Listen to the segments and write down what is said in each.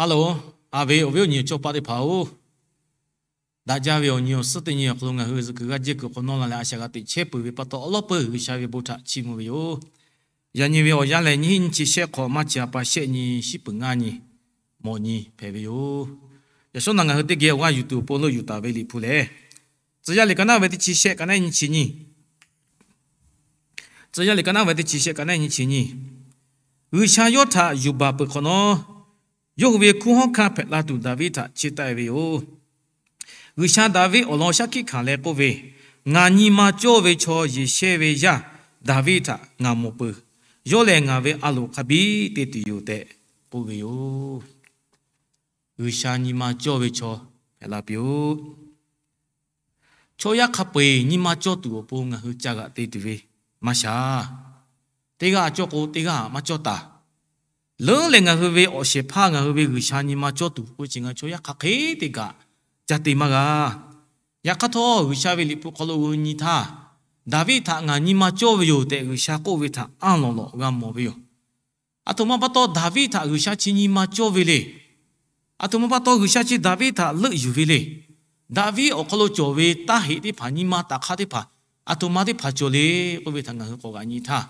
Hello, a ve awˬ viˉ awˬ nyi awˬ cawˇ paˆ teˇ hpaˍ-oˬ, daꞈ jaˇ ve awˬ nyi awˬ suhˉ teˇ nyi awˬ hk'aw lo ngaˬ hui zuhꞈ kuiˬ g'aˇ jehˇ kuiˬ hk'awꞈ nawˉ la leh a shaꞈ g'a teꞈ chehˇ peuˬ ve pa taw, awˉ lawˉ peuˬ G'uiˬsha ve bon htaꞈ chiˇ mvuh ve yoˬ. Yaꞈ nyi ve awˬ yanˇ lehˬ, nyiˇ hinˉ nyiˇ chi shehˆ hk'awꞈ maˇ chi a pa shehˆ nyi, shiˉ peuˬ ngaˇ nyi, mawꞈ nyi hpehꞈ ve yoˬ. Yaꞈ shawˉ naꞈ ngaˬ hui teˇ geh awˬ g'aˇ yuˬ tuˬ awˬ pon lo yuˬ taˍ ve Liꞈ hpu lehˬ, Tcuh yaˇ liꞈ ka naˉ ve teˇ chi shehˆ ka naˉ nyi chi nyi. Tcuh yaˇ liꞈ ka naˉ ve teˇ chi shehˆ ka naˉ nyi chi nyi. G'uiˬsha yawˇ htaꞈ yuˬ baˬ peuˬ hk'awꞈ nawˉ, yawˇ hui ve hkunˉ hawˉ hkanˇ hpehꞈ la tuˬ Daˍviˆ htaꞈ chiˇ taˆ-e ve yoˬ. G'uiˬsha Daˍviˆ awˬ lawn shaˉ hkiˆ hkanˍ leh k'oˆ ve, Ngaˬ nyi ma cawˇ ve chaw Yeˍsehˇ ve yaˇ Daˍviˆ htaꞈ ngaˬ mawˬ peuˬ. Yawˇ lehˬ ngaˬ ve a loˍ hk'a biˇ te tuˬ yoˬ tehꞈ k'oˆ ve yoˬ. G'uiˬsha nyi ma cawˇ ve chaw hpehꞈ la piˇ-oˆ. Chaw yaˇ hk'a peu-eˬ nyi ma cawˇ tuˬ awˬ pon ngaˬ hui ca g'aꞈ te tuˬ ve maˇ shaˍ. Teˇ g'aˇ cawˇ k'o, teˇ g'aˇ maˇ cawˇ taˍ. Leuˉ leh ngaˬ hui ve awˬ shehˍ hpaˇ ngaˬ hui ve G'uiˬsha nyi ma cawˇ tuˬ k'oˆ ve chi ngaˬ hui chaw yaˇ hk'aˬ hk'e te kaꞈ ca te maˇ g'a. Yaꞈ hk'aˇ htawˇ, G'uiˬsha ve Liꞈ hpu hk'aw lo g'uiˬ nyi htaˇ, Daˍviˆ htaꞈ ngaˬ nyi ma cawˇ ve yoˬ tehꞈ G'uiˬsha k'oˆ ve htaꞈ anˇ lawˬ lawꞈ g'a mawˬ ve yoˬ. Aˬ htoꞈ ma pa taw Daˍviˆ htaꞈ G'uiˬsha chi nyi ma cawˇ ve le. Aˬ htoꞈ ma pa taw G'uiˬsha chi Daˍviˆ htaꞈ leuˆ yuˬ ve le. Daˍviˆ awˬ hk'aw lo cawˬ ve taˇ heꞈ teˇ hpaˍ, nyi ma taˍ hk'aˇ teˇ hpaˍ, aˬ htoꞈ ma teˇ hpaˍ cawˬ le k'oˆ ve htaꞈ ngaˬ hui k'awꞈ g'aꞈ nyi htaˇ,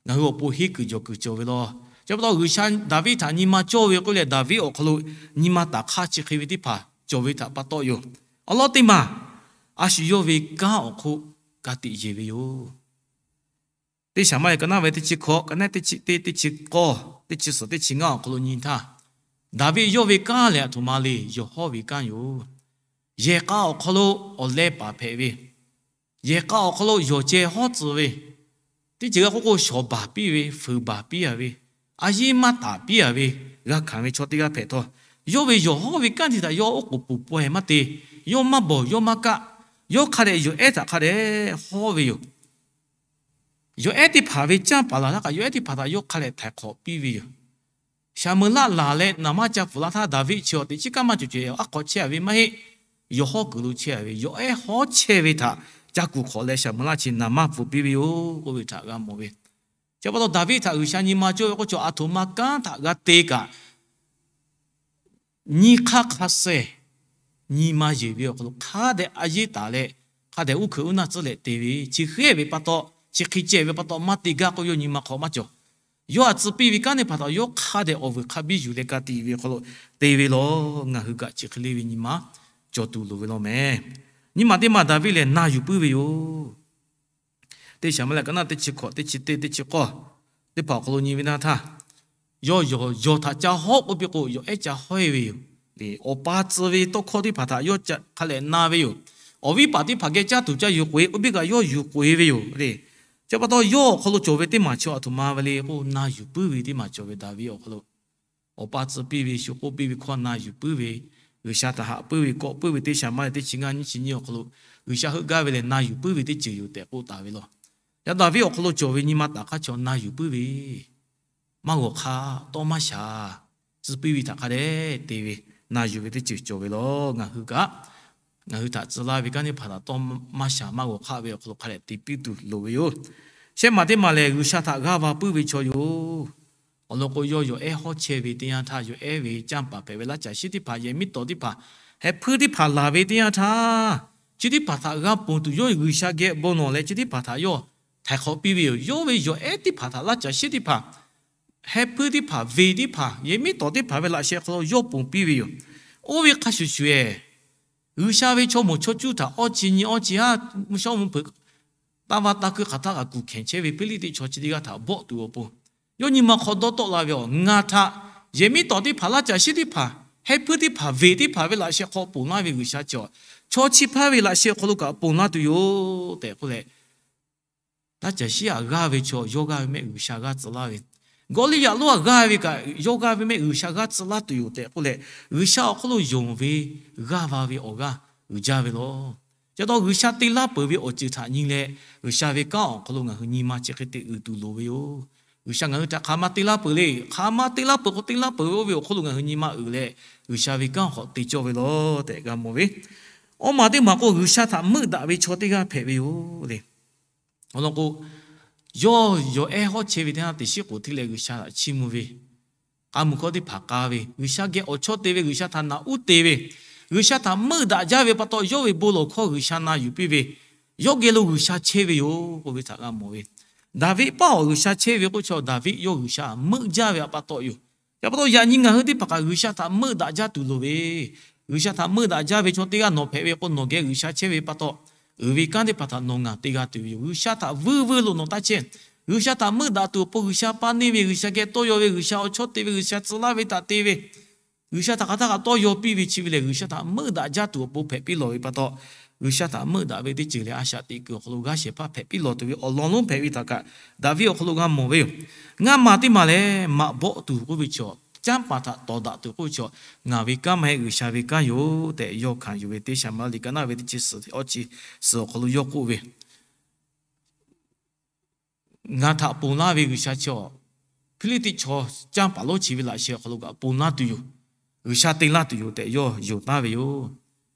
ngaˬ hui awˬ pon henˇ kuiˬ jawˬ kuiˬ cawˬ ve law. Chi pa taw G'uiˬsha Daˍviˆ htaꞈ nyi ma cawˇ ve k'oˆ leh, Daˍviˆ awˬ hk'aw lo nyi ma taˍ hk'aˇ chi hk'e ve teˇ hpaˍ cawˬ ve htaꞈ pa taw yoˬ. Awˬ lawn teˇ maˬ, a shu yawˇ ve kanˉ awˬ hk'oˆ ka tiꞈ yeˬ ve yoˬ. Teˇ Saˍmaˍriˆ ka naˉ ve teˇ chi hkawꞈ, ka naˉ teˇ chi teˇ, teˇ chi k'awˇ, teˇ chi suhˍ teˇ chi ngaˇ awˬ hk'aw lo nyi htaˇ, Daˍviˆ yawˇ ve kanˉ lehˬ aˬ htoꞈ ma le, yawˬ hawˉ ve kanˉ yoˬ. Yehˬ k'a awˬ hk'aw lo awˬ leh paˍ hpehꞈ ve, yehˬ k'a awˬ hk'aw lo yawˬ ceh hawˉ tcuh ve, teˇ ceuˬ g'a k'oˆ k'o shawˍ baˬ piˇ ve, fuiˍ baˬ piˇ-a ve, a yiˇ maˇ taˍ piˇ-a ve, g'a hkanˍ ve chaw teˇ g'aˇ hpehꞈ htawˇ, yawˇ ve yawˬ hawˉ ve kanˉ te htaꞈ yawˇ oˉ k'oˍ peuˬ pawehˇ maˇ te. Yawˇ maˇ bawˬ, yawˇ maˇ kaˆ. Yawˇ hk'a dehꞈ yawˬ ehˉ htaꞈ hk'a dehꞈ hawˉ ve yoˬ. Yawˬ ehˉ teˇ hpaˍ ve canˇ paˍ laˬ htaˇ kaꞈ, yawˬ ehˉ teˇ hpaˍ htaꞈ yawˇ hk'a dehꞈ htaiˍ hk'awꞈ piˇ ve yoˬ. Shaˍmuˍlaˆ laˬ leh naˍ manˇ ca pfuhˍ la htaˇ, Daˍviˆ chi awˬ teꞈ chiˉ kanˉ maˇ cawˬ cawˬ, aˉ hk'aw chehˇ-a ve maˇ heˆ. Yawˬ hawˉ kuiˬ lo chehˇ-a ve, yawˬ ehˉ hawˉ chehˇ ve htaꞈ ca kuˬ hk'awꞈ leh, Shaˍmuˍlaˆ chi naˍ manˇ pfuhˍ piˇ ve yoˬ k'oˆ ve htaꞈ g'a mawˬ ve. Chi pa taw Daˍviˆ htaꞈ G'uiˬsha nyi ma cawˇ ve k'o, chaw aˬ htoꞈ ma kanˉ htaꞈ g'a te kaꞈ, nyi hk'aˇ hk'a suh nyi ma yeˬ ve awˬ hk'aw lo hk'a dehꞈ a yeˇ taˍ leh, hk'a dehꞈ uˉ hkeuꞈ uˉ naˇ tcuhˉ leh te ve, chi hk'e ve pa taw, chi hk'e ceh ve pa taw maˇ te gaˇ k'oˆ, yawˇ nyi ma hk'aw maˇ cawˬ. Yawˇ aꞈ tcuh piˇ ve kanˉ teˇ hpaˍ htaꞈ yawˇ hk'a dehꞈ awˬ vuiˬ hk'a biˇ yuˬ leh ka tiꞈ ve awˬ hk'aw lo te ve law. Ngaˬ hui kaꞈ chi hk'e le ve nyi ma cawˬ tuˬ loˍ ve law meh. Nyi ma teˇ ma Daˍviˆ lehˬ na yuˬ puiˉ ve yoˬ. Teˇ Saˍmuˍlaˆ ka naˉ teˇ chi hkawꞈ, teˇ chi teˇ, teˇ chi k'awˇ teˇ hpaˍ awˬ hk'aw lo nyi ve naˇ htaˇ, yawˇ yawˬ htaꞈ ca hawˉ k'oˆ piˇ k'o, yawˬ ehˉ ca hawˉ-e ve yoˬ. Awˬ pa tcuh ve tawˇ hkawˇ teˇ hpaˍ htaꞈ yawˇ hk'a lehꞈ na ve yoˬ. Awˬ viˉ paˍ teˇ hpaˍ geh caˇ tuˬ ca yuˬ k'oꞈ-e k'oˆ piˇ kaꞈ, yawˇ yuˬ k'oꞈ-e ve yoˬ le. Chi pa taw yawˇ awˬ hk'aw lo cawˬ ve teˇ maˬ chi aˬ htoꞈ ma ve le k'o, na yuˬ puiˉ ve teˇ maˬ cawˬ ve Daˍviˆ awˬ hk'aw lo. Awˬ pa tcuh piˇ ve, shu k'oˆ piˇ ve hkawˇ na yuˬ puiˉ ve, G'uiˬsha htaꞈ haꞈ puiˉ ve, kawˆ puiˉ ve, teˇ Saˍmuˍlaˆ teˇ chi ngaˇ nyiˇ chi nyiˇ awˬ hk'aw lo, G'uiˬsha heuˆ gaˇ ve lehˬ na yuˬ puiˉ ve teˇ ceuˬ yoˬ tehꞈ k'oˆ taˍ ve law. Yaꞈ Daˍviˆ awˬ hk'aw lo cawˬ ve nyi ma taˍ hk'aˇ chaw na yuˬ puiˉ ve, maˇ g'awˬ hk'aˇ tawˇ maˇ shaˍ, tcuh piˇ ve htaꞈ hk'a dehꞈ te ve, na yuˬ ve teˇ ceuˬ cawˬ ve law. Ngaˬ hui kaꞈ, ngaˬ hui htaꞈ tcuh laˇ ve kanˉ teˇ hpaˍ htaꞈ tawˇ maˇ shaˍ maˇ g'awˬ hk'aˇ ve awˬ hk'aw lo hk'a dehꞈ te piˇ tuˬ loˍ ve yoˬ. Shehˆ maˬ teˇ maˬ lehˬ, G'uiˬsha htaꞈ g'aˇ va puiˉ ve chaw yoˬ. Awˬ lawn k'o, yawˇ yawˬ ehˉ hawˉ chehˇ ve teˇ yanˇ htaˇ, yawˬ ehˉ ve canˇ paˍ hpehꞈ ve laˇ caˬ shiˉ teˇ hpaˍ, yehˬ miˉ tawˍ teˇ hpaˍ, heh hpuiˇ teˇ hpaˍ laˬ ve teˇ yanˇ htaˇ, chi teˇ hpaˍ htaꞈ g'a ponˬ tuˬ yawˇ G'uiˬsha geh bon lawˬ leh, chi teˇ hpaˍ htaꞈ yawˇ htaiˍ hk'awꞈ piˇ ve yoˬ. Yawˇ ve yawˬ ehˉ teˇ hpaˍ htaꞈ laˇ caˬ shiˉ teˇ hpaˍ, heh hpuiˇ teˇ hpaˍ, venˇ teˇ hpaˍ, yehˬ miˉ tawˍ teˇ hpaˍ ve laꞈ sheh hk'aw lo yawˇ ponˬ piˇ ve yoˬ. Oˇ ve hk'a shuˍ shuˍ-ehˍ, G'uiˬsha ve chaw moˍ chaw cuˇ htaꞈ awˇ chi nyi awˇ chi haˉ mvuhˇ shawˉ mvuhˇ hpeuꞈ taˇ vaˇ taˇ hkuiˇ hk'aˬ htaˇ kaꞈ kuˬ hkehˬ chehˇ ve Hpiˇliˇtiˆ chaw chi teˇ g'aˇ htaꞈ bawˆ tuˬ awˬ pon, yawˇ nyi ma hk'aw dawˇ tawˆ la ve, Aˬ, ngaˬ htaꞈ yehˬ miˉ tawˍ teˇ hpaˍ, laˇ caˬ shiˉ teˇ hpaˍ, heh hpuiˇ teˇ hpaˍ, venˇ teˇ hpaˍ ve laꞈ sheh hk'aw ponˬ laˇ ve G'uiˬsha chi, chaw chi hpaˇ ve laꞈ sheh hk'aw lo kaꞈ ponˬ laˇ tuˬ yoˬ tehꞈ k'oˆ leh, laˇ caˬ shiˉ aꞈ g'aˇ ve chaw yawˇ g'aˇ ve mehˆ G'uiˬsha g'aˇ tcuh laˇ ve, Gawˇliˇyaꞈ lonˉ aꞈ g'aˇ ve kaꞈ yawˇ g'aˇ ve mehˆ G'uiˬsha g'aˇ tcuh laˇ tuˬ yoˬ tehꞈ k'oˆ leh, G'uiˬsha awˬ hk'aw lo yonˍ ve g'aˇ va ve awˬ g'aˇ uiˍ jaˇ ve law. Chi pa taw G'uiˬsha te laˇ peuˬ ve awˬ ceuˬ htaꞈ nyi leh, G'uiˬsha ve kanˉ awˬ hk'aw lo ngaˬ hui nyi ma chi hk'e te uiˍ tuˬ loˍ ve yoˬ. G'uiˬsha ngaˬ hui htaꞈ hk'aˬ ma te laˇ peuˬ le. Hk'aˬ ma te laˇ peuˬ k'o, te laˇ peuˬ ve oˇ ve awˬ hk'aw lo ngaˬ hui nyi ma uiˍ leh, G'uiˬsha ve kanˉ awˬ hk'aw te cawˇ ve law tehꞈ g'a mawˬ ve. Awˇ maˬ teˇ maˬ k'o, G'uiˬsha htaꞈ meuˆ daꞈ ve chaw teˇ g'aˇ hpehꞈ ve yoˬ le. Awˬ lawn k'o, yawˇ yawˬ ehˉ hawˉ chehˇ ve teˇ yanˇ, teꞈ shiˉ k'oˍ hteˇ leh G'uiˬsha htaꞈ chiˇ mvuh ve, a muˬ hkawˇ teˇ hpaˍ k'a ve, G'uiˬsha geh awˬ chawˇ te ve, G'uiˬsha htaꞈ naꞈ uˉ te ve, G'uiˬsha htaꞈ meuˆ daꞈ jaˇ ve pa taw, yawˇ ve bon lawˬ hkawˇ G'uiˬsha na yuˬ piˇ ve, yawˇ geh lo G'uiˬsha chehˇ ve yoˬ k'oˆ ve htaꞈ g'a mawˬ ve. Daˍviˆ paˇ awˬ G'uiˬsha chehˇ ve k'oˆ chaw, Daˍviˆ yawˇ G'uiˬsha meuˆ jaˇ ve pa taw yoˬ. Chi pa taw yaꞈ nyi ngaˬ hui teˇ hpaˍ kaꞈ G'uiˬsha htaꞈ meuˆ daꞈ jaˇ tuˬ loˍ ve, G'uiˬsha htaꞈ meuˆ daꞈ jaˇ ve chaw teˇ g'aˇ nawˬ hpehꞈ ve k'o, nawˬ geh G'uiˬsha chehˇ ve pa taw, uiˍ ve kanˉ teˇ hpaˍ htaꞈ nawˬ ngaˬ te g'a tuˬ ve yoˬ. G'uiˬsha htaꞈ vuiˇ vuiˇ lo nawˬ taˇ chehˇ. G'uiˬsha htaꞈ meuˆ daꞈ tuˬ awˬ pon G'uiˬsha paˇ neˇ ve, G'uiˬsha geh tawˇ yaw ve, G'uiˬsha awˬ chawˇ te ve, G'uiˬsha tcuh laˇ ve htaꞈ te ve, G'uiˬsha htaꞈ hk'aˬ htaˇ kaꞈ tawˇ yaw piˇ ve chi ve lehˬ, G'uiˬsha htaꞈ meuˆ daꞈ jaˇ tuˬ awˬ pon hpehꞈ piˇ lawˬ ve pa taw, G'uiˬsha htaꞈ meuˆ daꞈ ve teˇ ceuˬ lehˬ, a shaꞈ teꞈ kuiˬ awˬ hk'aw lo g'aˇ shehˍ hpaˇ hpehꞈ piˇ lawˬ tuˬ ve awˬ lawn lonˉ hpehꞈ ve htaꞈ kaꞈ, Daˍviˆ awˬ hk'aw lo g'a mawˬ ve yoˬ. Ngaˇ maˬ teˇ maˬ lehˬ, maꞈ bawˆ tuˬ k'oˆ ve chaw, canˇ paˍ htaꞈ tawˍ daꞈ tuˬ k'oˆ ve chaw, ngaˬ ve kanˉ maˇ heˆ, G'uiˬsha ve kanˉ yoˬ tehꞈ yawˇ hkanˍ yuˬ ve teˇ Saˍmaˍriˆ liꞈ ka naˉ ve teˇ chi suhˍ awˇ chi suhˍ awˬ hk'aw lo yawˇ k'oˆ ve, Ngaˬ htaꞈ ponˬ laˇ ve G'uiˬsha chi awˬ, Hpiˇliˇtiˆ chaw canˇ paˍ lonˉ chi ve laꞈ sheh awˬ hk'aw lo kaꞈ ponˬ laˇ tuˬ yoˬ. G'uiˬsha te laˇ tuˬ yoˬ tehꞈ yawˇ yonˍ taˍ ve yoˬ.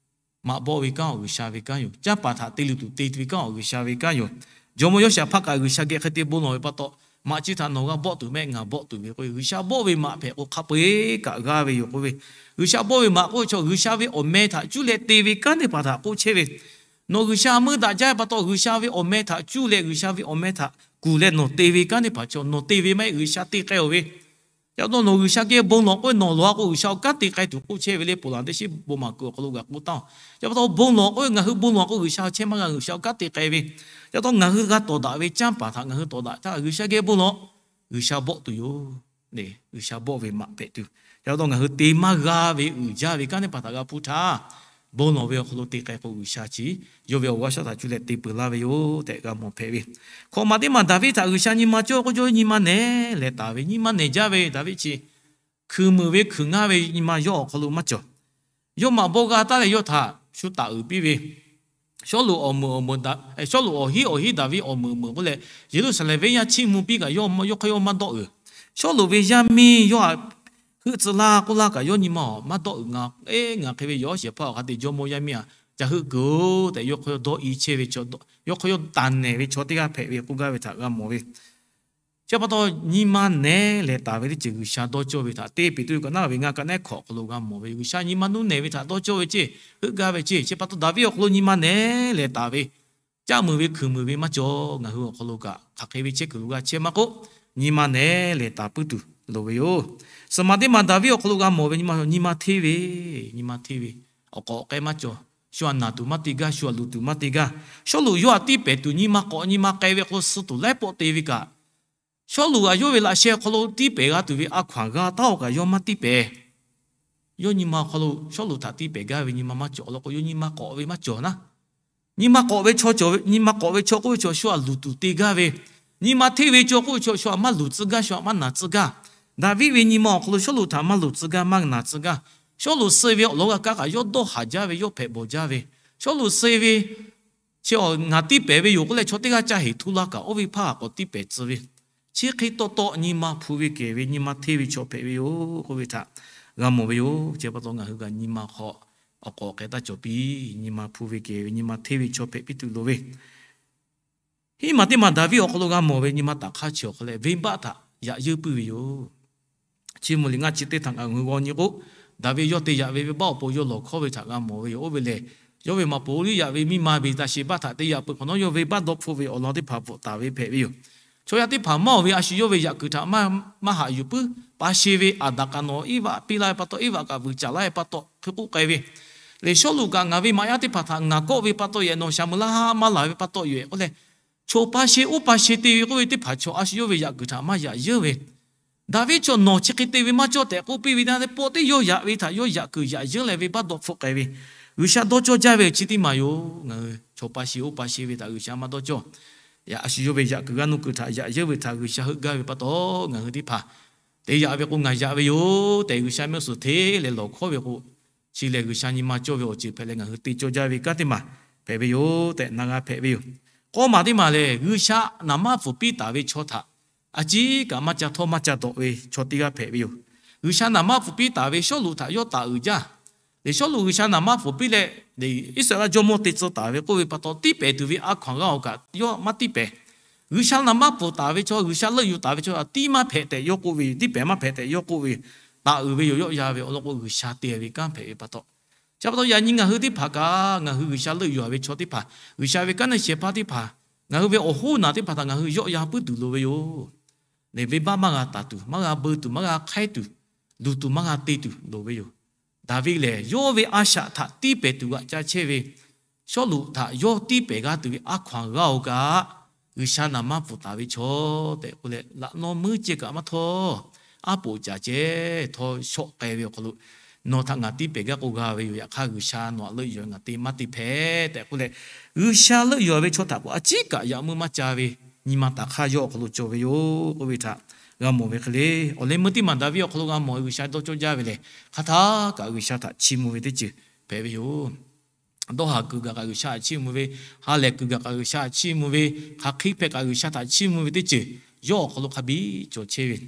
Maꞈ bawˆ ve kanˉ awˬ G'uiˬsha ve kanˉ yoˬ. Canˇ paˍ htaꞈ te luˬ tuˬ te ve kanˉ awˬ G'uiˬsha ve kanˉ yoˬ. Jawˇ mawˇ Yoˇshaˍhpaˆ kaꞈ G'uiˬsha geh hk'e te bon lawˬ ve pa taw, maꞈ chi htaꞈ nawˬ g'a bawˆ tuˬ mehˆ, ngaˬ bawˆ tuˬ ve k'oˆ ve, G'uiˬsha bawˆ ve maꞈ hpehꞈ k'o hk'a peu-eˬ kaꞈ g'aˇ ve yoˬ k'oˆ ve. G'uiˬsha bawˆ ve maꞈ k'oˆ ve chaw, G'uiˬsha ve awˬ meh htaꞈ cuˇ leh te ve kanˉ teˇ hpaˍ htaꞈ k'oˆ chehˇ ve. Nawˬ G'uiˬsha meuˆ daꞈ jaˇ ve pa taw, G'uiˬsha ve awˬ meh htaꞈ cuˇ leh G'uiˬsha ve awˬ meh htaꞈ kuˬ leh nawˬ te ve kanˉ teˇ hpaˍ chaw, nawˬ te ve maˇ heˆ, G'uiˬsha te k'ai-oˬ ve. Yaꞈ hk'aˇ nawˬ G'uiˬsha geh bon lawˬ k'oˆ ve, nawˬ lawˬ-a k'o G'uiˬsha awˬ kanˉ te k'ai tuˬ k'oˆ chehˇ ve le. Ponˬ laˬ teˇ shiˉ bon maˍ kuiˬ awˬ hk'aw lo g'a k'oˆ taˍ-oˬ. Yaꞈ pa taw bon lawˬ k'oˆ ve, ngaˬ hui bon lawˬ k'o G'uiˬsha chehˇ maˇ g'a, G'uiˬsha awˬ kanˉ te k'ai ve. Yaꞈ pa taw ngaˬ hui g'a tawˍ daꞈ ve canˇ paˍ htaꞈ ngaˬ hui tawˍ daꞈ htaˇ, G'uiˬsha geh bon lawˬ, G'uiˬsha bawˆ tuˬ yoˬ. G'uiˬsha bawˆ ve maꞈ hpehꞈ tuˬ. Yaꞈ pa taw ngaˬ hui te maˇ g'a ve uiˍ jaˇ ve kanˉ teˇ hpaˍ htaꞈ g'a hpuˇ htaˇ, bon lawˬ ve awˬ hk'aw lo te k'ai k'o G'uiˬsha chi yawˇ ve awˬ g'aˇ shaˉ htaꞈ cuˇ leh te peuˬ laˇ ve yoˬ tehꞈ g'a mawˬ hpehꞈ ve. Hkawꞈ maˬ teˇ maˬ Daˍviˆ htaꞈ G'uiˬsha nyi ma cawˇ k'oˆ cawˇ, nyi ma nehˬ leh taˍ ve, nyi ma nehˬ jaˇ ve Daˍviˆ chi, hkuiˬ muiˬ ve hkuiˬ ngaˇ ve nyi ma yawˇ awˬ hk'aw lo maˇ cawˬ. Yawˇ maꞈ bawˆ g'a taˉ leh yawˇ htaꞈ shu taˍ uiˍ piˇ ve, Sawˉluꞈ awˬ meuꞈ awˬ meuꞈ, Sawˉluꞈ awˬ hinˉ awˬ hinˉ Daˍviˆ awˬ meuꞈ awˬ meuꞈ k'oˆ leh, Yeˍruˆsaˍlehnˍ venˇ yaˇ chiˇ mvuh piˇ kaꞈ yawˇ hk'aˇ yawˇ maˇ dawˆ uiˍ. Sawˉluꞈ ve yaˇ miˇ yawˇ htaꞈ heuˆ tcuh laˇ k'oˆ laˇ kaꞈ yawˇ nyi ma awˬ maˇ dawˆ uiˍ. Ngaˬ, eˉ, ngaˬ hk'e ve yawˇ shehˍ hpaˇ awˬ hk'a te jawˇmawˇ yaˇ miˇ-a, ca heuˆ kuiˬ-oˬ tehꞈ yawˇ hk'aˇ yawˇ dawˇ i chehˇ ve, yawˇ hk'aˇ yawˇ taˍ nehˬ ve chaw teˇ g'aˇ hpehꞈ ve k'oˆ gaˇ ve htaꞈ g'a mawˬ ve. Chi pa taw nyi ma nehˬ leh taˍ ve teˇ ceuˬ G'uiˬsha dawˇ cawˇ ve htaꞈ teˇ Peˍtruˆ ka naˉ ve ngaˇ ka nehˉ hkawꞈ awˬ hk'aw lo g'a mawˬ ve yoˬ. G'uiˬsha nyi ma nuˇ nehˬ ve htaꞈ dawˇ cawˇ ve ceˇ, heuˆ gaˇ ve ceˇ. Chi pa taw Daˍviˆ awˬ hk'aw lo nyi ma nehˬ leh taˍ ve, caˆ muiˬ ve hkuiˬ muiˬ ve maˇ cawˬ. Ngaˬ hui awˬ hk'aw lo kaꞈ hk'aˬ hk'e ve chehˇ kuiˬ lo g'a chehˇ maˇ k'oˆ, nyi ma nehˬ leh taˍ puiˉ tuˬ loˍ ve yoˬ. Suhˍ maˬ teˇ maˬ Daˍviˆ awˬ hk'aw lo g'a mawˬ ve nyi ma, nyi ma hteˇ ve, nyi ma hteˇ ve, awˬ k'awꞈ k'ai maˇ cawˬ. Shu htaꞈ naˬ tuˬ maˇ te gaˇ, shu htaꞈ luˬ tuˬ maˇ te gaˇ. Sawˉluꞈ yawˇ htaꞈ tiˇ pehˍ tuˬ nyi ma k'awꞈ nyi ma k'ai ve hk'aw lo suh tuˬ laiˉ pawˆ te ve kaꞈ, Sawˉluꞈ kaꞈ yawˇ ve laꞈ sheh awˬ hk'aw lo tiˇ pehˍ g'a tuˬ ve a hkaw anˬ g'a taˉ-oˬ kaꞈ yawˇ maˇ tiˇ pehˍ. Yawˇ nyi ma awˬ hk'aw lo Sawˉluꞈ htaꞈ tiˇ pehˍ gaˇ ve nyi ma maˇ cawˬ. Awˬ lawn k'o yawˇ nyi ma k'awꞈ ve maˇ cawˬ naˉ. Nyi ma k'awꞈ ve chaw cawˬ ve, nyi ma k'awꞈ ve chaw k'oˆ ve chaw shu htaꞈ luˬ tuˬ te gaˇ ve, nyi ma hteˇ ve chaw k'oˆ ve chaw shu htaꞈ maˇ luˬ tcuh gaˇ, shu htaꞈ maˇ naˬ tcuh gaˇ. Daˍviˆ ve nyi ma awˬ hk'aw lo Sawˉluꞈ htaꞈ maˇ luˬ tcuh gaˇ, maˇ naˬ tcuh gaˇ. Sawˉluꞈ suh ve awˬ lawn g'a kaˇ kaꞈ yawˇ dawˇ haˍ jaˇ ve, yawˇ hpehꞈ bawˬ jaˇ ve, Sawˉluꞈ suh ve chi ngaˬ tiˇ pehˍ ve yoˬ k'oˆ leh chaw teˇ g'aˇ caˇ heˍ htuˇ laˇ kaꞈ oˇ ve hpaˇ k'awꞈ tiˇ pehˍ tcuh ve, chi hk'e taw taw nyi ma hpu ve kehˬ ve, nyi ma hteˇ ve chaw hpehꞈ ve yoˬ k'oˆ ve htaꞈ g'a mawˬ ve yoˬ. Chi pa taw ngaˬ hui kaꞈ nyi ma hk'aw awˬ k'awꞈ k'ai taˇ cawˬ piˇ. Nyi ma hpu ve kehˬ ve, nyi ma hteˇ ve chaw hpehꞈ piˇ tuˬ loˍ ve. Hiˉ maˬ teˇ maˬ Daˍviˆ awˬ hk'aw lo g'a mawˬ ve nyi ma taꞈ hk'aˇ chi awˬ hk'aw leh venˇbaˆ htaꞈ yaꞈ yeunˇ puiˇ ve yoˬ. Chi mvuhˇ liꞈ ngaˇ chi teˇ htaꞈ ngaˬ hui g'aw nyi k'o, Daˍviˆ yawˇ te yaꞈ ve venˇbaˆ awˬ pon yawˇ lawˬ hkawˇ ve htaꞈ g'a mawˬ ve yoˬ. Oˇ ve lehˬ, yawˇ ve maꞈ poˍ Uˇriˆyaꞈ ve miˇ ma Beˍtaˍsheˍbaˆ htaꞈ te yaꞈ peuˬ hk'awꞈ nawˉ yawˇ venˇbaˆ dawˇ hpfuhˆ ve awˬ lawn teˇ hpaˍ bvuhꞈ taˍ ve hpehꞈ ve yoˬ. Chaw yaˇ teˇ hpaˍ maˇ oˬ ve a shu yawˇ ve yaꞈ kuiˬ htaꞈ maˇ haꞈ yuˬ puiˉ. Pa sheˍ ve Aˍdanˍ kaꞈ nawˬ Eˇvaꞈ piˇ laˇ ve pa taw, Eˇvaꞈ kaꞈ vuiˬ caˍ laˇ ve pa taw hk'e k'oˆ k'ai ve, lehˬ Sawˉluꞈ kaꞈ ngaˬ ve maꞈ yaˇ teˇ hpaˍ htaꞈ ngaˬ kawˆ ve pa taw yehˬ nawˬ shaˍ meuꞈ laˇ maˇ laˬ ve pa taw yoˬ k'oˆ leh, chaw pa sheˍ oˇ pa sheˍ te ve k'oˆ ve teˇ hpaˍ chaw a shu yawˇ ve yaꞈ kuiˬ htaꞈ maˇ yaꞈ yeunˇ ve, Daˍviˆ chaw nawˬ chi hk'e te ve maˇ cawˇ tehꞈ k'oˆ piˇ ve teˇ pawˆ teˇ yawˇ yaꞈ ve htaꞈ yawˇ yaꞈ kuiˬ yaꞈ yeunˇ leh venˇbaˆ dawˇ hpfuhˆ k'ai ve, G'uiˬsha dawˇ cawˇ jaˇ ve chi teˇ maˬ yoˬ. Ngaˬ hui chaw pa sheˍ oˇ pa sheˍ ve htaꞈ G'uiˬsha maˇ dawˇ cawˇ. Yaꞈ a shu yawˇ ve yaꞈ kuiˬ g'aˇ nuˇ kuiˬ htaꞈ yaꞈ yeunˇ ve htaꞈ G'uiˬsha heuˆ gaˇ ve pa taw, ngaˬ hui teˇ hpaˍ te yaꞈ ve k'o ngaˬ yaꞈ ve yoˬ tehꞈ G'uiˬsha mehˆ suhˍ hteˇ leh lawˬ hkawˇ ve k'o, chi lehˬ G'uiˬsha nyi ma cawˇ ve awˬ ceuˬ hpehꞈ leh ngaˬ hui te cawˇ jaˇ ve kanˉ teˇ maˬ hpehꞈ ve yoˬ tehꞈ na g'a hpehꞈ ve yoˬ. K'awˇ maˬ teˇ maˬ lehˬ, G'uiˬsha naˍ manˇ pfuhˍ piˇ taˍ ve chaw htaꞈ a ciˉ kaꞈ maˇ ca htawˇ maˇ ca dawꞈ ve chaw teˇ g'aˇ hpehꞈ ve yoˬ. G'uiˬsha naˍ manˇ pfuhˍ piˇ taˍ ve Sawˉluꞈ htaꞈ yawˇ taˍ uiˍ jaˇ. Lehˬ Sawˉluꞈ G'uiˬsha naˍ manˇ pfuhˍ piˇ leh, Iˉsaˍreˍlaˆ jawˇmawˇ te tcuh taˍ ve k'oˆ ve pa taw, tiˇ pehˍ tuˬ ve a hkaw anˬ g'a-oˬ kaꞈ yawˇ maˇ tiˇ pehˍ. G'uiˬsha naˍ maˇ pfuhˍ taˍ ve chaw, G'uiˬsha leuˆ yuˬ taˍ ve chaw, tiˉ maˇ hpehꞈ tehꞈ yawˇ k'oˆ ve yoˬ, tiˉ pehˍ maˇ hpehꞈ tehꞈ yawˇ k'oˆ ve yoˬ. Taˍ uiˍ ve yoˬ, yawˆ yan ve awˬ lawn k'o, G'uiˬsha te ve kanˉ hpehꞈ ve pa taw. Chi pa taw yaꞈ nyi ngaˬ hui teˇ hpaˍ kaꞈ, ngaˬ hui G'uiˬsha leuˆ yuˬ ve chaw teˇ hpaˍ, G'uiˬsha ve kanˉ neˇ shehˍ hpaˇ teˇ hpaˍ, ngaˬ hui ve awˬ hoˉ naˬ teˇ hpaˍ htaꞈ ngaˬ hui yawˆ yan puiˉ tuˬ loˍ ve yoˬ. Lehˬ, venˇbaˆ maˇ g'a taˍ tuˬ, maˇ g'a beu tuˬ, maˇ g'a hk'aiˉ tuˬ, luˬ tuˬ maˇ g'a te tuˬ loˍ ve yoˬ. Daˍviˆ lehˬ, yawˇ ve a shaꞈ htaꞈ tiˇ pehˍ tuˬ g'aꞈ ca chehˇ ve Sawˉluꞈ htaꞈ yawˇ tiˇ pehˍ g'a tuˬ ve a hkaw-anˬ g'a-oˬ kaꞈ, G'uiˬsha naˍ maˇ pfuhˍ taˍ ve chaw tehꞈ k'oˆ leh, laꞈ nawˇ meuˇ ceh kaꞈ maˇ htawˇ, aˉ poꞈ caˍ ceh htawˇ shawˆ k'ai ve awˬ hk'aw lo, nawˬ htaꞈ ngaˬ tiˇ pehˍ gaˇ k'o g'a ve yoˬ. Yaꞈ hk'aˇ, G'uiˬsha nawˬ htaꞈ leuˆ yuˬ ngaˬ te maˇ te hpehꞈ tehꞈ k'oˆ leh, G'uiˬsha leuˆ yuˬ ve chaw htaꞈ k'o a ciˉ kaꞈ yaꞈ meuˇ maˇ ca ve nyi ma taˍ hk'aˇ yawˇ awˬ hk'aw lo cawˬ ve yoˬ k'oˆ ve htaꞈ g'a mawˬ ve hk'e le. Awˬ leh meuˇ teˇ maˬ Daˍviˆ awˬ hk'aw lo g'a mawˬ ve G'uiˬsha dawˇ cawˇ jaˇ ve lehˬ, hk'aˬ htaˇ kaꞈ G'uiˬsha htaꞈ chiˇ mvuh ve teˇ ceuˬ hpehꞈ ve yoˬ. Dawˇ haˍ kuiˬ gaˬ kaꞈ G'uiˬsha htaꞈ chiˇ mvuh ve, ha lehˬ kuiˬ gaˬ kaꞈ G'uiˬsha htaꞈ chiˇ mvuh ve, hk'aˬ hk'e hpehꞈ kaꞈ G'uiˬsha htaꞈ chiˇ mvuh ve teˇ ceuˬ yawˇ awˬ hk'aw lo hk'a biˇ cawˬ chehˇ ve.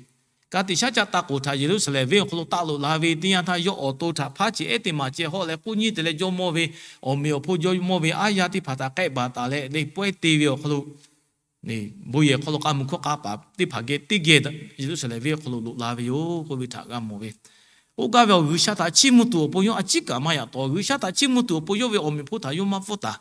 Ka tiꞈ shaˉ caˆ taˇ k'oˍ htaꞈ Yeˍruˆsaˍlehnˍ venˇ awˬ hk'aw lo taˆ loꞈ la ve teˇ yanˇ htaˇ, yawˇ awˬ to htaꞈ hpaˉ ceˬ ehˉ teˇ maˬ ceh hawˆ leh k'oˆ nyiˇ te leh jawˇmawˇ ve, awˬ meꞈ awˬ hponˇ jawˇmawˇ ve aˉ yaˇ teˇ hpaˍ htaꞈ k'ehˆ baˬ taˍ leh leh pawehˇ te ve awˬ hk'aw lo, bon yehˬ hk'aw lo k'a mui hkawˇ k'a paˍ teˇ hpaˍ geh teˇ geh Yeˍruˆsaˍlehnˍ venˇ awˬ hk'aw lo loꞈ la ve yoˬ k'oˆ ve htaꞈ g'a mawˬ ve. Oˇ gaˇ ve awˬ G'uiˬsha htaꞈ chiˇ mvuh tuˬ awˬ pon yawˇ a ciˉ kaꞈ maˇ yaꞈ taw. G'uiˬsha htaꞈ chiˇ mvuh tuˬ awˬ pon yawˇ ve awˬ meꞈ awˬ hponˇ htaꞈ yawˇ maˇ pfuhˇ taˍ.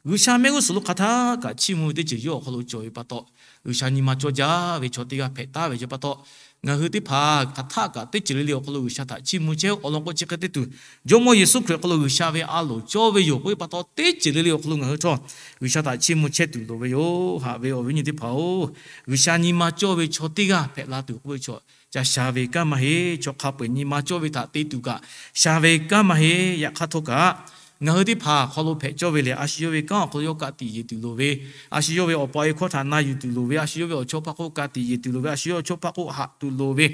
G'uiˬsha mehˆ g'uˇ suhˍ lo hk'aˬ htaˇ kaꞈ chiˇ mvuh ve teˇ ceuˬ yawˇ awˬ hk'aw lo cawˬ ve pa taw, G'uiˬsha nyi ma cawˇ jaˇ ve chaw teˇ g'aˇ hpehꞈ taˍ ve pa taw, ngaˬ hui teˇ hpaˍ hk'aˬ htaˇ kaꞈ teˇ ceuˬ le le awˬ hk'aw lo G'uiˬsha htaꞈ chiˇ mvuh chehˇ-oˆ. Awˬ lawn k'o, chi hk'e te tuˬ, Jawˇmawˇ Yeˍsuˆ Hkriꞈ awˬ hk'aw lo G'uiˬsha ve a loˍ cawˇ ve yoˬ k'oˆ ve pa taw, teˇ ceuˬ le le awˬ hk'aw lo ngaˬ hui htawˇ G'uiˬsha htaꞈ chiˇ mvuh chehˇ tuˬ loˍ ve yoˬ. Haꞈ ve awˬ viˉ nyi teˇ hpaˍ-oˬ, G'uiˬsha nyi ma cawˇ ve chaw teˇ g'aˇ hpehꞈ la tuˬ k'oˆ ve chaw, ca sha ve kanˉ maˇ heˆ. Chaw hk'a peu-eˬ nyi ma cawˇ ve htaꞈ te tuˬ kaꞈ sha ve kanˉ maˇ heˆ. Yaꞈ hk'aˇ htawˇ kaꞈ, ngaˬ hui teˇ hpaˍ hk'aw lo hpehꞈ cawˇ ve lehˬ, a shu yawˇ ve kanˉ awˬ hk'aw lo yawˇ ka tiꞈ yeˬ tuˬ loˍ ve, a shu yawˇ ve awˬ pa awˬ e hkawˇ htaꞈ na yuˬ tuˬ loˍ ve, a shu yawˇ ve awˬ chawˇ hpaˇ hk'oˆ ka tiꞈ yeˬ tuˬ loˍ ve, a shu yawˇ ve awˬ chawˇ hpaˇ hk'oˆ haꞈ tuˬ loˍ ve,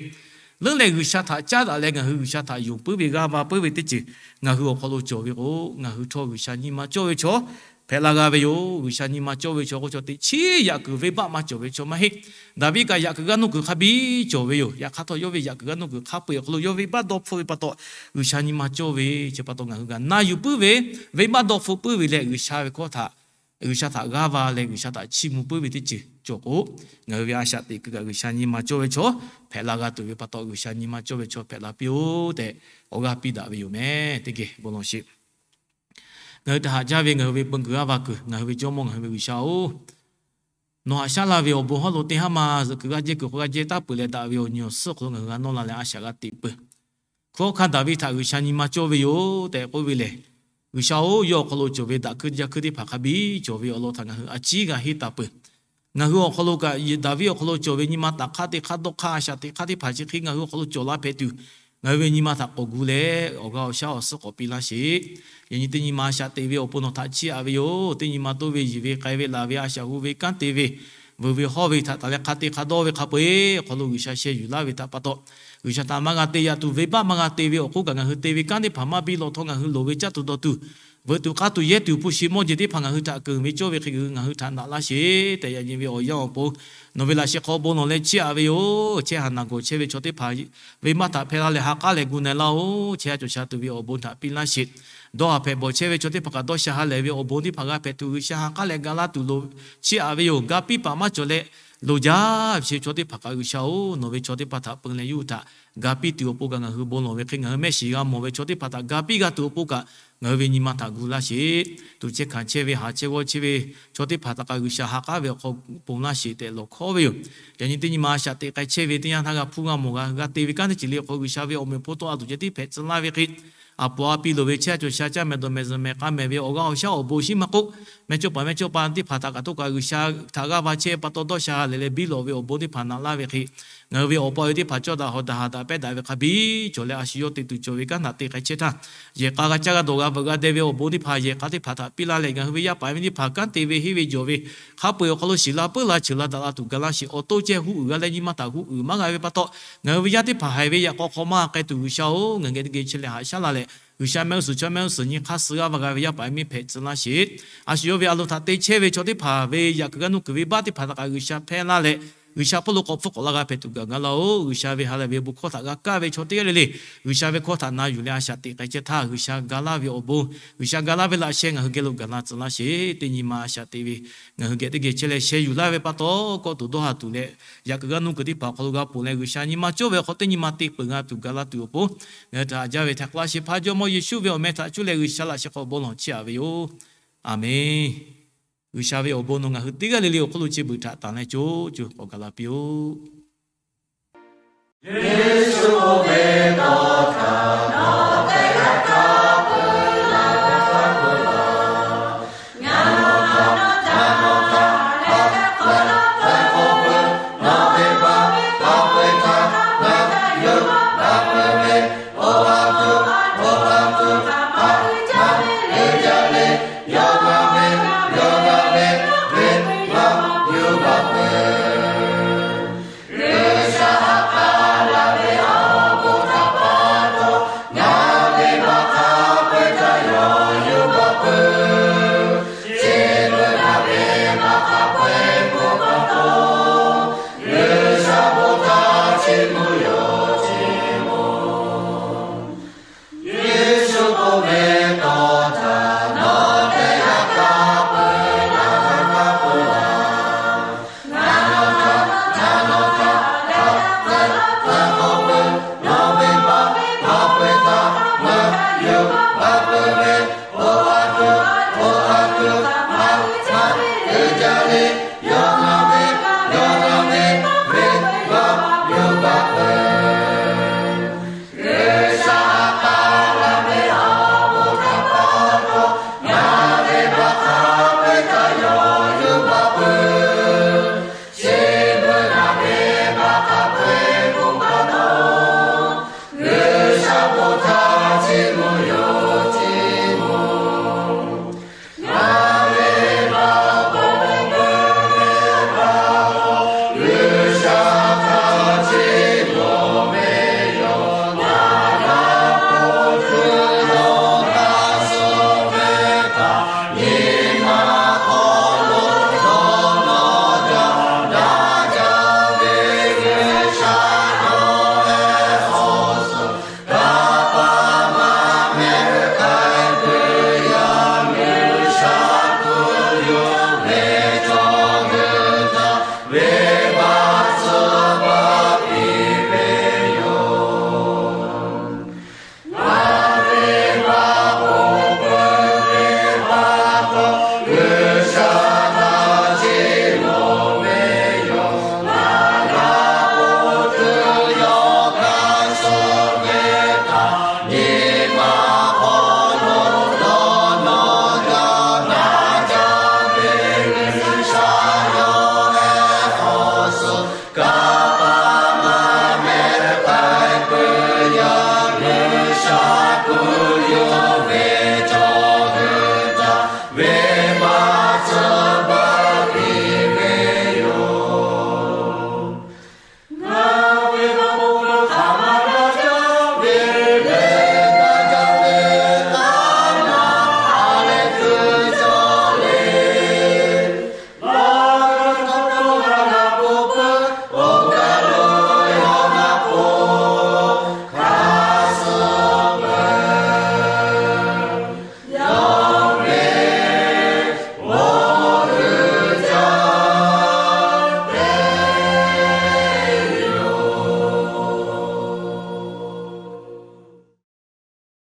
leuˉ leh G'uiˬsha htaꞈ caˉ daꞈ leh ngaˬ hui G'uiˬsha htaꞈ yonˍ puiˉ ve, g'aˇ va puiˉ ve teˇ ceuˬ ngaˬ hui awˬ hk'aw lo cawˬ ve k'o, ngaˬ hui htawˇ G'uiˬsha nyi ma cawˇ ve chaw hpehꞈ la g'a ve yoˬ. G'uiˬsha nyi ma cawˇ ve chaw k'o, chaw teꞈ chiˉ yaꞈ kuiˬ venˇbaˆ maˇ cawˬ ve chaw maˇ heˆ. Daˍviˆ kaꞈ yaꞈ kuiˬ g'aˇ nuˇ kuiˬ hk'a biˇ cawˬ ve yoˬ. Yaꞈ hk'aˇ htawˇ, yawˇ ve yaꞈ kuiˬ g'aˇ nuˇ kuiˬ hk'a peu-eˬ awˬ hk'aw lo yawˇ venˇbaˆ dawˇ hpfuhˆ ve pa taw, G'uiˬsha nyi ma cawˇ ve chi pa taw ngaˬ hui g'a na yuˬ puiˉ ve, venˇbaˆ dawˇ hpfuhˆ puiˉ ve leh, G'uiˬsha ve hkawˇ htaꞈ, G'uiˬsha htaꞈ g'aˇ va leh G'uiˬsha htaꞈ chiˇ mvuh puiˉ ve teˇ ceuˬ cawˬ k'o, ngaˬ hui ve a shaꞈ teꞈ kuiˬ kaꞈ G'uiˬsha nyi ma cawˇ ve chaw hpehꞈ la g'a tuˬ ve pa taw, G'uiˬsha nyi ma cawˇ ve chaw hpehꞈ la piˇ-oˆ tehꞈ awˬ g'aˇ piˇ daꞈ ve yoˬ meh. Teˇ geh bon lawˬ sheˍ. Ngaˬ hui htaꞈ haꞈ jaˇ ve ngaˬ hui ve peu kuiˬ g'aˇ va kuiˬ, ngaˬ hui ve Jawˇmawˇ, ngaˬ hui ve G'uiˬsha-oˬ, nawˬ haꞈ shaˉ la ve awˬ bon hawˉ lo teˇ haˉ ma zuhꞈ kuiˬ g'aˇ jehˇ kuiˬ hk'aw g'aˇ jehˇ taˍ peuˬ leh daꞈ ve awˬ nyi awˬ suhˉ awˬ hk'aw lo ngaˬ hui g'a nawˇ la leh a shaꞈ g'a teꞈ peuˬ. Hkunˉ hawˉ hkanˇ Daˍviˆ htaꞈ G'uiˬsha nyi ma cawˇ ve yoˬ tehꞈ k'oˆ ve lehˬ, G'uiˬsha-oˬ, yawˇ awˬ hk'aw lo cawˬ ve daꞈ kuiˬ jaˇ kuiˬ teˇ hpaˍ hk'a biˇ cawˬ ve awˬ lawn htaꞈ ngaˬ hui a ciˉ g'a henˇ taˍ peuˬ. Ngaˬ hui awˬ hk'aw lo kaꞈ Daˍviˆ awˬ hk'aw lo cawˬ ve nyi ma taˍ hk'aˇ teˇ hk'aˇ, dawˇ hk'aˇ, a shaꞈ teꞈ hk'aˇ teˇ hpaˍ chi hk'e ngaˬ hui awˬ hk'aw lo cawˬ la hpehꞈ tuˬ, ngaˬ hui ve nyi ma htaꞈ k'awꞈ gu leh awˬ g'aˇ awˬ shaˉ awˬ suhˉ k'awꞈ piˇ laˇ sheˍ. Yaꞈ nyi teˇ nyi ma a shaꞈ teꞈ ve awˬ pon nawˬ htaꞈ chiˇ aꞈ ve yoˬ. Teˇ nyi ma toˇ ve, yiˬ ve, k'ai ve, laˬ ve, a shaꞈ hu ve, kanˉ te ve, vuiˬ ve, hawˇ ve htaꞈ taˍ leh hk'a te hk'a dawˇ ve hk'a peu-eˬ awˬ hk'aw lo G'uiˬsha sheh yuˬ laˇ ve htaꞈ pa taw, G'uiˬsha htaꞈ maˇ g'a te yaꞈ tuˬ, venˇbaˆ maˇ g'a te ve awˬ hk'oˆ kaꞈ ngaˬ hui te ve kanˉ teˇ hpaˍ maˇ biˇ lawˬ htawˇ, ngaˬ hui loˍ ve caˇ tuˬ dawˬ tuˬ, veuꞈ tuˬ k'aˇ tuˬ yehˇ tuˬ hpu shi mawˇ jeˬ teˇ hpaˍ ngaˬ hui htaꞈ keunˍ ve cawˇ ve hk'e ngaˬ hui htaꞈ naꞈ laˇ sheˍ tehꞈ, yaꞈ nyi ve awˬ yanˇ awˬ pon nawˬ ve laꞈ sheh hk'aw bon lawˬ leh chiˇ aꞈ ve yoˬ. Chehˇ haˍ naˬ gawˬ chehˇ ve chaw teˇ hpaˍ venˇbaˆ htaꞈ hpehˇ laˇ leh ha k'aˉ leh gu na laˇ-oˬ. Chehˇ haˍ cawˬ sha tuˬ ve awˬ bon htaꞈ piˇ laˇ sheˍ. Dawˇ haˍ hpehꞈ bawˬ chehˇ ve chaw teˇ hpaˍ kaꞈ dawˇ sha ha lehˬ ve awˬ bon teˇ hpaˍ g'a hpehꞈ tuˬ G'uiˬsha ha k'aˉ leh ga laˇ tuˬ loˍ chiˇ aꞈ ve yoˬ. Ga piˇ paˍ maˇ cawˬ leh loˍ jaˇ ve chi chaw teˇ hpaˍ kaꞈ G'uiˬsha-oˬ, nawˬ ve chaw teˇ hpaˍ htaꞈ peun leh yuˇ htaꞈ ga piˇ tuˬ awˬ pon kaꞈ ngaˬ hui bon lawˬ ve hk'e, ngaˬ hui mehˆ shiˍ g'a mawˬ ve chaw teˇ hpaˍ htaꞈ ga piˇ g'a tuˬ awˬ pon kaꞈ ngaˬ hui ve nyi ma htaꞈ gu laˇ sheˍ. Tuˬ chehˇ hkanˍ chehˇ ve, haˍ chehˇ g'awˇ chehˇ ve chaw teˇ hpaˍ htaꞈ kaꞈ G'uiˬsha ha k'aˉ ve awˬ hk'aw ponˬ laˇ sheˍ tehꞈ lawˬ hkawˉ ve yoˬ. Yaꞈ nyi teˇ nyi ma a shaꞈ teꞈ k'ai chehˇ ve teˇ yanˇ htaˇ g'a hpuˇ g'a mawˬ g'a, g'a te ve kanˉ teˇ ceuˬ le awˬ hk'aw G'uiˬsha ve awˬ meꞈ awˬ hponˇ tawˆ la tuˬ ceh tiˉ hpehꞈ tcuh laˇ ve hk'e, a poˍ a piˇ loˍ ve chehˇ haˍ cawˬ sha caˇ mehˍ dawˬ mehˍ zuhꞈ mehˍ k'a mehˍ ve awˬ g'aˇ awˬ shaˉ awˬ bon shiˉ maˇ k'oˆ, mehˇ cawˇ paˍ mehˇ cawˇ pa teˇ hpaˍ htaꞈ kaꞈ htawˇ kaꞈ G'uiˬsha htaꞈ g'aˇ va chehˇ pa taw dawˇ sha ha lehˬ leh biˇ lawˬ ve awˬ bon teˇ hpaˍ naꞈ laˇ ve hk'e, ngaˬ hui ve awˬ pa awˬ e teˇ hpaˍ cawˇ daꞈ hawˍ daꞈ haˍ daꞈ pehˉ daꞈ ve hk'a biˇ cawˬ leh a shu yawˇ te tuˬ cawˬ ve kanˉ htaꞈ te k'ai chehˇ htaˇ, yehˬ k'a g'a caˇ g'a dawˬ g'a veuꞈ g'a deh ve awˬ bon teˇ hpaˍ yehˬ k'a teˇ hpaˍ htaꞈ piˇ laˇ leh ngaˬ hui ve yaˇ paˍ yaˇ miˇ teˇ hpaˍ kanˉ te ve henˇ ve jawˬ ve hk'a peu-eˬ awˬ hk'aw lo shiˍ la puiˉ la cheuˬ la daꞈ la tuˬ ga laˇ sheˍ. Awˬ to ceh huˆ uiˍ g'a leh nyi ma htaꞈ huˆ uiˍ maˇ g'a ve pa taw, ngaˬ hui ve yaˇ teˇ hpaˍ haiˬ ve yaꞈ k'aw hk'aw maˇ k'ai tuˬ G'uiˬsha-oˬ, ngaˬ geh teˇ geh chehˇ leh haꞈ shaˉ la leh, G'uiˬsha mehˆ g'uˇ suhˍ chaw mehˆ g'uˇ suhˍ nyi hk'aˇ suh g'aˇ va g'a ve yaˇ paˍ yaˇ miˇ hpehꞈ tcuh laˇ sheˍ. A shu yawˇ ve a loˍ htaꞈ te chehˇ ve chaw teˇ hpaˍ ve yaꞈ kuiˬ g'aˇ nuˇ kuiˬ ve baˆ teˇ hpaˍ htaꞈ kaꞈ G'uiˬsha hpehˇ laˇ leh, G'uiˬsha hpawˇ lo k'awꞈ hpfuhˇ k'awꞈ la g'a hpehꞈ tuˬ gaˬ gaˬ laˇ-oˬ. G'uiˬsha ve ha lehˬ ve awˬ bon hkawˇ htaꞈ g'a kaˇ ve chaw teˇ g'aˇ le le, G'uiˬsha ve hkawˇ htaꞈ na yuˬ leh a shaꞈ teꞈ k'ai chehˇ htaˇ, G'uiˬsha ga laˇ ve awˬ bon, G'uiˬsha ga laˇ ve laꞈ sheh ngaˬ hui geh lo gaˬ la tcuh laˇ sheˍ. Teˇ nyi ma a shaꞈ teꞈ ve ngaˬ hui geh teˇ geh chehˇ leh sheh yuˬ laˇ ve pa taw, kawˆ tuˬ dawˇ ha tuˬ leh yaꞈ kuiˬ g'aˇ nuˇ kuiˬ teˇ hpaˍ awˬ hk'aw lo g'a ponˬ leh, G'uiˬsha nyi ma cawˇ ve awˬ hk'aw teˇ nyi ma te peuˬ g'a tuˬ ga laˇ tuˬ awˬ pon, ngaˬ hui htaꞈ haꞈ jaˇ ve htaꞈ k'aˉ sheˍ hpaˇ Jawˇmawˇ Yeˍsuˆ ve awˬ meh htaꞈ cuˇ leh G'uiˬsha laꞈ sheh hk'aw bon lawˬ chiˇ aꞈ ve yoˬ. Aˬmenˍ. G'uiˬsha ve awˬ bon nawˬ ngaˬ hui teˇ g'aˇ le le awˬ hk'oˆ lo chi beuꞈ htaꞈ tanˬ leh co co k'awꞈ gaˬ la piˇ-oˆ. Yeˍsuˆ ve tawˇ htaꞈ